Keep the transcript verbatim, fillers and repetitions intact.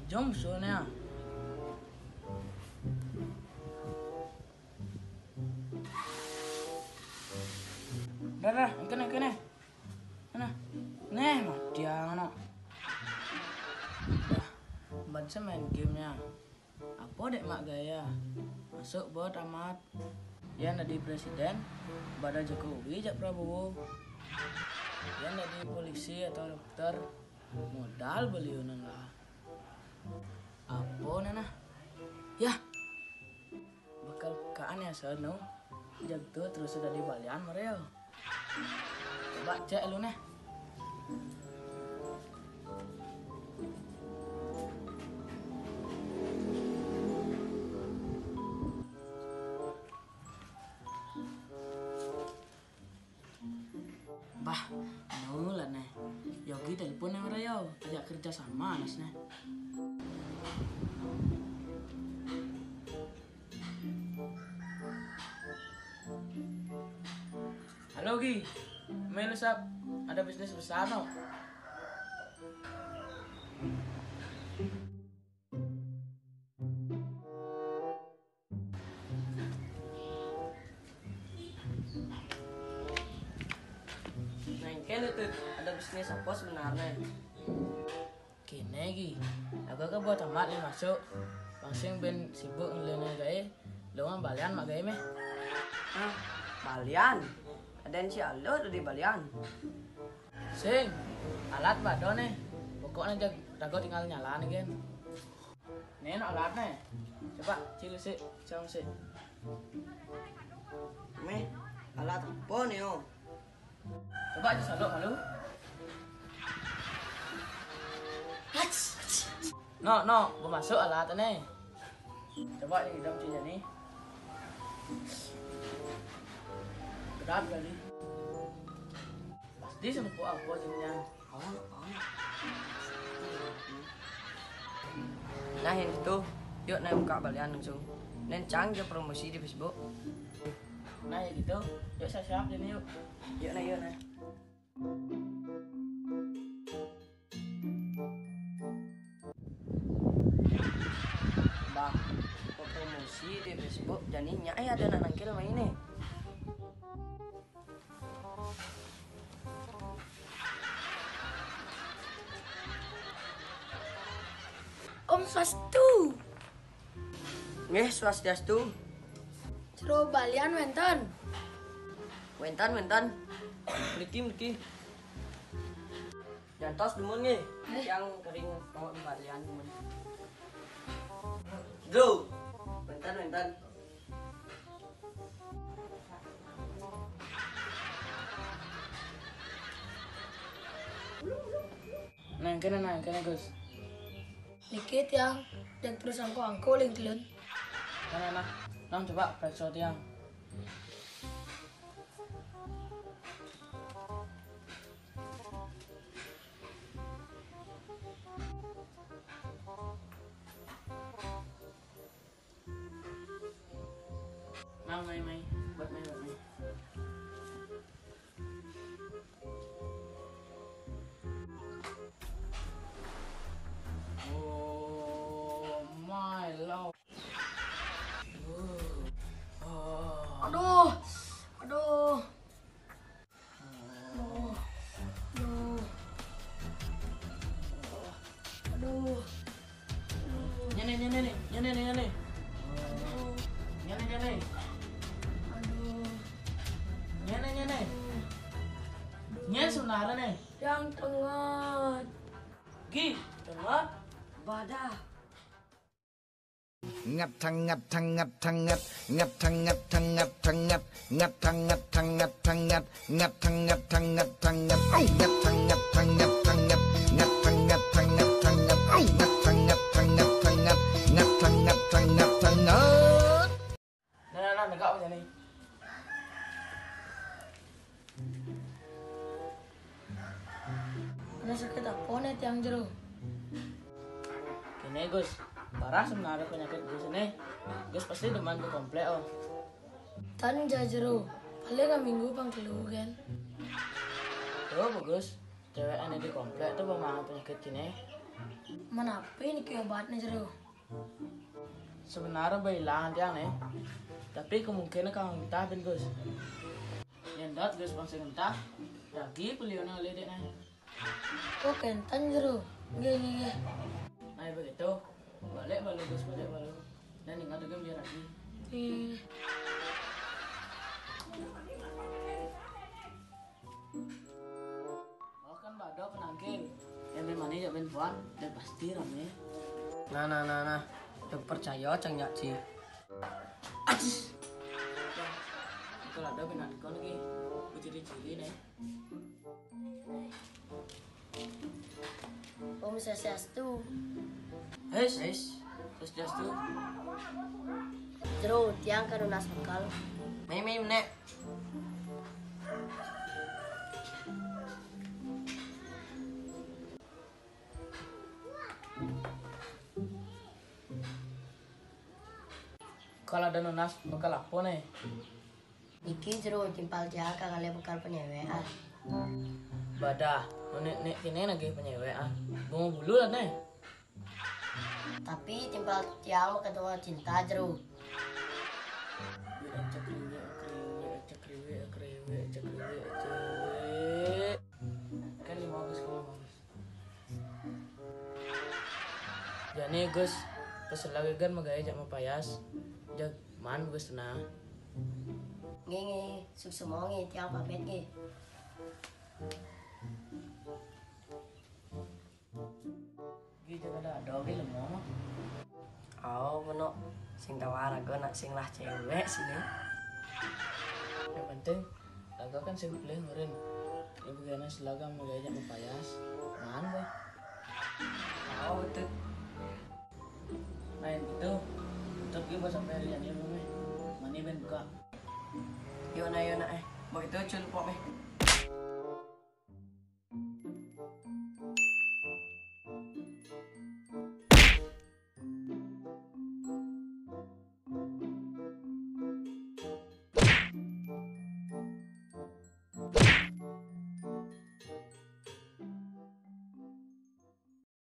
Jong sune ah. Dah, dah, engkene, engkene. Nah, neh, mati ah, ngono. Dah, ban sih main game ya. Apo dek mak gaya? Masuk bo tamat. Yan dadi presiden, bada Jokowi jak Prabowo. Yan dadi polisi atau dokter, modal beliunan lah. Apo nana? Yah, bakal kaan ya sano. Jag tu terus sudah dibalian mereo. Coba cek lu neh. Bah, anu lah neh. Yogi telepon neh mereo. Ajak kerja sama nas neh. Halo Gi, melu sap, ada bisnis besar no. Nah, engke lu Tut, ada bisnis apa sebenarnya? Kene Gi, aku ke buat tamat ni masuk. Langsung ben sibuk ngelene gae, lu ngan balian mak gae meh. Hah? Balian? Aden si Aluh tu di balian. Sing, alat bado neh. Pokoknya jag rago tinggal nyala neh gen. Neh no alat neh. Coba cilu sik, cong sik. Meh, alat apa neh oh? Coba aja salok malu. No, no, bemasuk alat neh. Coba aja idam cik jani. Berat kali. Pasti sempo apa jadinya. Nah, yang itu, yuk neh buka balian langsung. Neh cang je promosi di Facebook. Nah, yang gitu, yuk siap-siap jani yuk. Yuk neh, yuk neh. Bah, kok promosi di Facebook, jani nyai ada nak nangkil main neh. Om Swastiastu. Nggih, Swastiastu. Jero balian wenten? Wenten, wenten. Mriki, mriki. Jantos dumun nggih. Eh. Yang kering kok balian dumun. Bro, wenten, wenten. Nah, kene nah, kene Gus. Niki tiang, dan terus angko-angko ling telun. Nah, nah, nah. Nang coba periksa tiang. Mau mai mai, buat mai, buat mai. Oh my lord. Oh. Aduh, aduh. Aduh. Aduh. Aduh. Nyene, nyene, nyene, nyene, nyene. Aduh. Nyene, nyene. Aduh. Nyene, nyene. Aduh. Nyene sebenarnya nih. Yang tengah. Gi, tengah. Badah. Ngat tang ngat tang ngat tang ngat, ngat tang ngat tang ngat tang ngat, ngat tang ngat tang ngat tang ngat, ngat tang ngat tang ngat tang ngat, ai, ngat tang ngat tang ngat tang ngat, ngat tang ngat tang ngat tang ngat, ai, ngat tang ngat tang ngat tang ngat, ngat tang ngat tang ngat tang ngat. Nah, nah, nah, negak aja nih. Ada sakit apa nih tiang jero? Kene Gus, parah sebenarnya penyakit Gus ini. Gus pasti demen ke komplek oh. Tan jajero, paling nggak minggu pang telu kan. Tuh bagus, cewek aneh di komplek tuh pemaham penyakit kene. Menapi niki obatnya, Jero? Sebenarnya bae ilang tiang nih. Tapi kemungkinan kang entah ben Gus. Yang dot Gus pasti entah. Lagi beliau oleh dek nih. Oh, kentang, Jero. Nggih, nggih, nggih. Nah, begitu. Balik balu Gus, balik balu. Dan ingat juga biar lagi. Nggih. Oh, kan bado penangkil. Yang ben mani jak ben puan, dan pasti rame. Nah, nah, nah, nah. Udah percaya cang nyak ci. Aduh. Kalau ada ben angkon lagi. Ku ciri-ciri nih. Om Swastiastu. Hei, hei. Swastiastu. Jero, tiang ka nunas bekal. Mei, mei, nek. Kalau ada nunas bekal apa nih? Iki, Jero, timpal tiang ka ngalih bekal penyewean. Badah, nek nek kene lagi penyewean. Bunga bulu lah nih. Tapi timpal tiang mau ketemu cinta, Jero. Kan lima belas, lima belas. Jani Gus, peselagi kan magae jak mapayas. Jag man Gus tenang. Nggih, nggih, suksma nggih, tiang pamit nggih. Nggih, jaga dado nggih lemo. Oh, ngono. Sing tawar aku nak sing lah cewek sini. Yang penting laga kan sing pilih ngurin. Ibu gana selaga mulai aja mapayas. Man deh. Oh, betul. Nah, yang itu tutup juga sampai hari ini belum eh. Mani ben buka. Yo na, yo na eh. Begitu culpok eh.